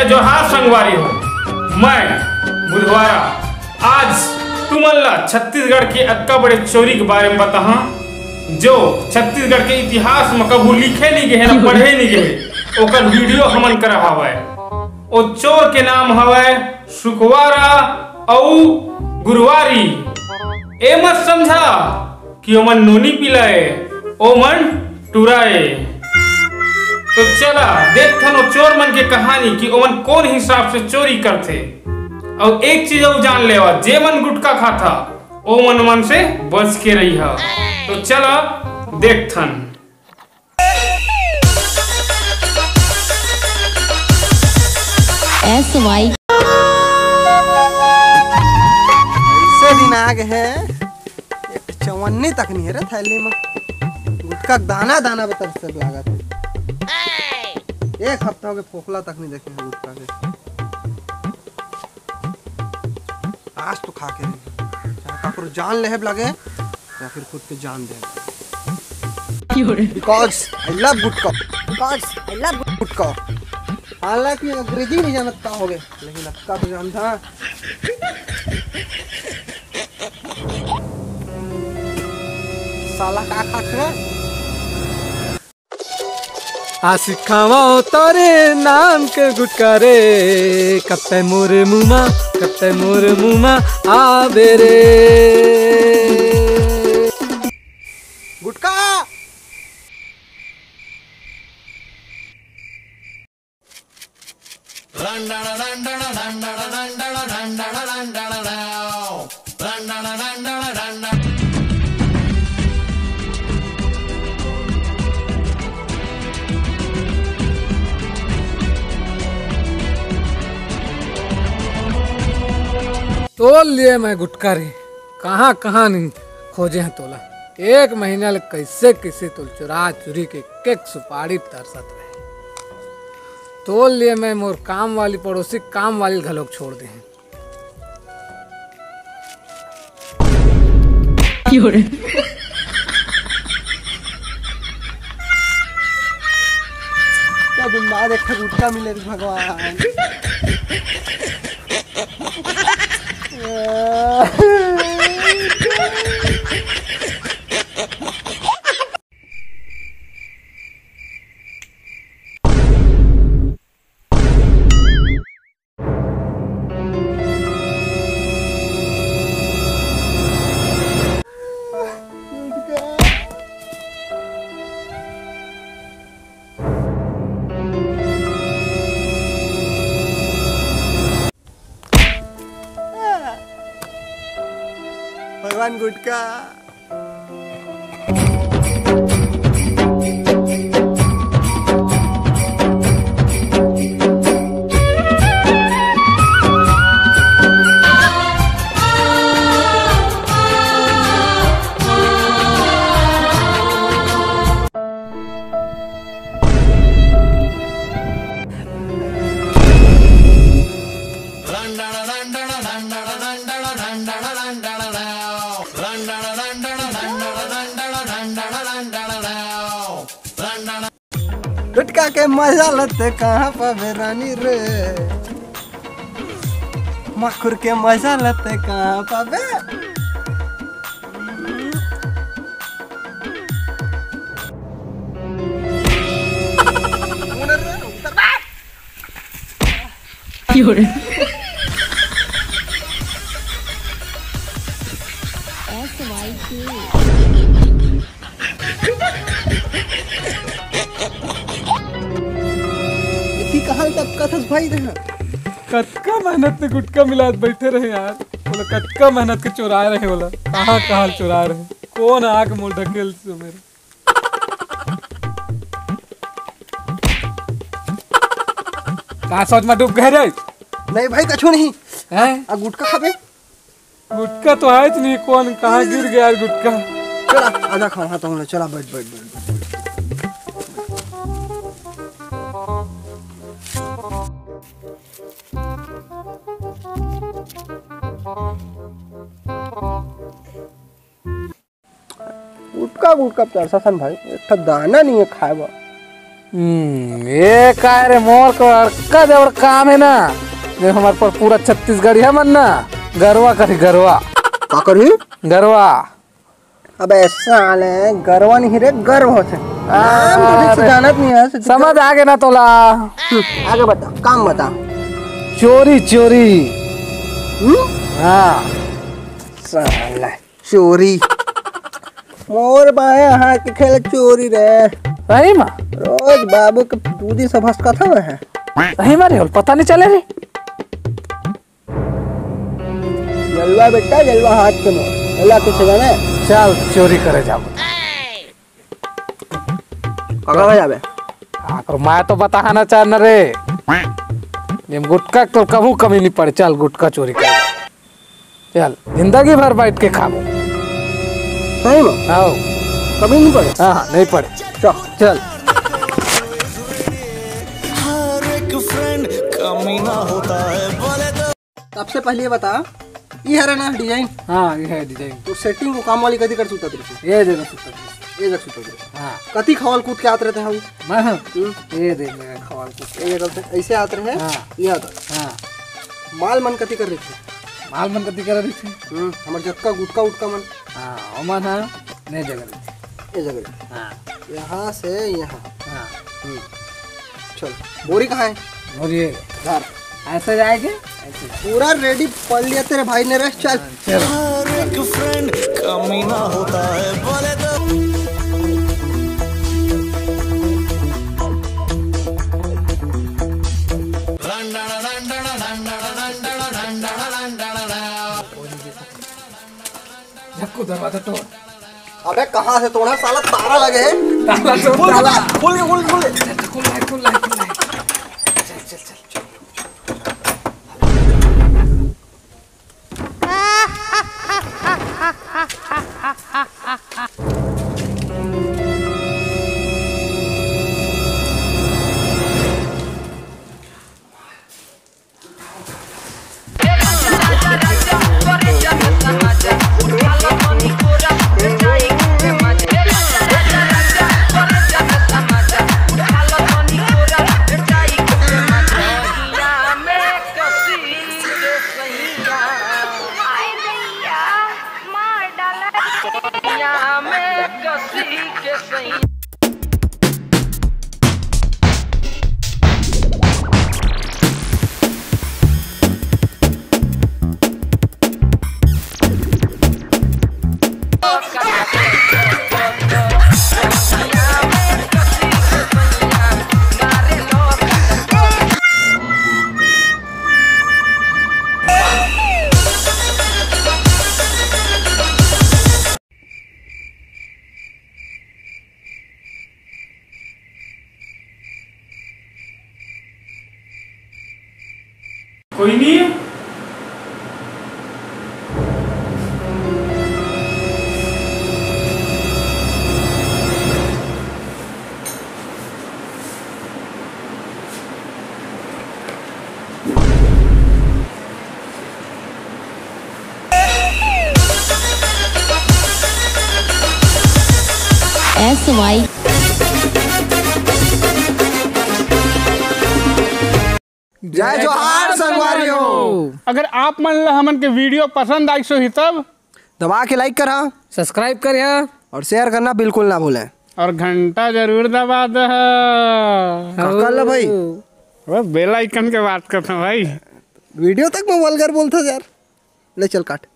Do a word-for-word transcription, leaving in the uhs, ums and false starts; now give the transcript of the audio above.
जोहार संगवारी हो, मैं बुधवारा आज तुमन ला छत्तीसगढ़ के अतका बड़े चोरी के बारे में बताहा, जो छत्तीसगढ़ के इतिहास में कभू लिखे नहीं गए, ना पढ़े नहीं गए। ओकर वीडियो हमन करा हवय। ओ चोर के नाम हवय सुकवारा अउ गुरुवारी। ए मत समझा कि ओमन नोनी पिलाए, ओमन टुराए। तो चला देखथन ओ चोर मन के कहानी कि ओमन कोन हिसाब से चोरी करथे। अउ एक चीज अउ जान लेवा, जे मन गुटखा खाता, ओ मन मन से बच के रही हा। तो चला देखथन। S Y. ऐसे दिन आ गए हैं, एक चवन्नी तक नहीं है रे थैली में। गुटखा दाना दाना बतर से लागत है। एक हफ्ता हो गया, फोफला तक नहीं देखे हैं गुटखा के। आज तो खा के रही, चाहे काकरो जान लेहब लगे या फिर खुद के जान दे। Because I love gutkha. Because I love गुटखा। हालांकि अंग्रेजी नहीं जानत का हो गए, लेकिन अतका तो जानता। साला का खा खा। आ सिखावा तोरे नाम के गुटका रे, कत्ते मोर मुमा, कत्ते मोर मुमा आबे रे। गुटका। तोल लिए मैं गुटका रे, कहाँ कहाँ नहीं खोजे हैं तोला। एक महीना ले कैसे कैसे तोल चुरा चुरी के केक सुपारी तरसत रहे। तोल लिए मैं मोर काम वाली पड़ोसी काम वाली घलोक छोड़ दे हैं। क्या गुंडा देखा गुटका मिले रे भगवान। भगवान गुटका। गुटका के मजा लते कहाँ पाबे रानी रे, मखुर के मजा लते कहाँ पाबे। इसी कहाल तब कथस भाई रहा। कतका मेहनत से गुटका मिलात बैठे रहे यार, बोले कतका मेहनत के चोराए रहे, बोला कहाँ कहाँ चोराए रहे, कौन आँख मोल ढकेल से मेरे। कहाँ सोच में डूब गए रे? नहीं भाई, कछू नहीं। हैं? आ गुटका खाबे? गुटका तो आयच नहीं, कौन कहाँ गिर गया यार गुटका? चला, आधा खाओ, हाँ, तो हम लोग, चला, बैठ, बैठ, बैठ, बैठ। गुटका, गुटका, प्रशासन भाई, एक ठो दाना नहीं है खाए बा। हम्म, ये काय रे, मोर को अड़का जबड़ काम है ना, जो हमारे पर पूरा छत्तीसगढ़िया मन ना गरवा करी, गरवा। का करही? गरवा। अबे साले, गरवा नहीं रे, गर्व होथे। नाम तो ठीक से अरे। जानत नहीं है, समझ आगे ना तोला। हम्म, आगे बता, काम बता। चोरी, चोरी। हम्म? हाँ। साला, चोरी। मोर बाया हाथ के खेल चोरी रे। सही में? रोज बाबू के दूधी से भसकत हवे है। सही में रे, पता नहीं चले रे। जलवा बेटा, जलवा हाथ के मोर। एला कुछ जाने? चल, चोरी करे जाबो। कहाँ जाबे? आकर मैं तो बताना चाहना रे। ये गुटखा तो कभू कमी नहीं पड़े। चल, गुटखा चोरी कर। चल, जिंदगी भर बैठ के खाबो। सही में? आओ। कमी नहीं पड़े? हाँ, हाँ, नहीं पड़े। चल। चल। हर एक फ्रेंड कमीना होता है, बोले तो। सबसे पहले ये बता, ये हरे ना डिजाइन? हाँ, ये है डिजाइन। तो सेटिंग को काम वाली कथी कर सुता तेरे से? ये देखो सुता तेरे से। ये देख सुता तेरे से। हाँ। कथी खवाल कूद के आत रहते हैं हम? मैं हाँ। हम्म। ये देख मेरा खवाल कूद। ये देखो तो ऐसे आत रहे। हाँ। ये आता। हाँ। माल मन कथी कर रही थी? माल मन कथी कर रही थी? हम्म, हमर जक्का गुटका उटका मन। हाँ, ओमन हाँ, नहीं जगह रही थी। ये जगह। हाँ। यहाँ से यहाँ। हाँ। हम्म। चल, बोरी कहाँ है? बोरी है। धर। ऐसे जाएंगे? ऐसे। पूरा रेडी पड़ लिया तेरे भाई ने रे, चल। हाँ, चल। हर एक फ्रेंड कमीना होता है, बोले तो। झक्कू, दरवाजा तोड़। अबे कहाँ से तोड़ा साला, ताला लगे है। ताला तोड़, खुल, ताला। खुल, खुल, खुल। चल, चल, खुल रहा है, खुल रहा है, खुल रहा है। चल, चल, चल, चल। कोई नहीं है। S Y. जय जोहार संगवारी हो। अगर आप मन ला हमन के वीडियो पसंद आइस होही तब दबा के लाइक करा, सब्सक्राइब करा और शेयर करना बिल्कुल ना भूलें। और घंटा जरूर दबा दे। का कर ला भाई? वो बेल आइकन के बात करता भाई। वीडियो तक में वल्गर बोलता यार। ले चल काट।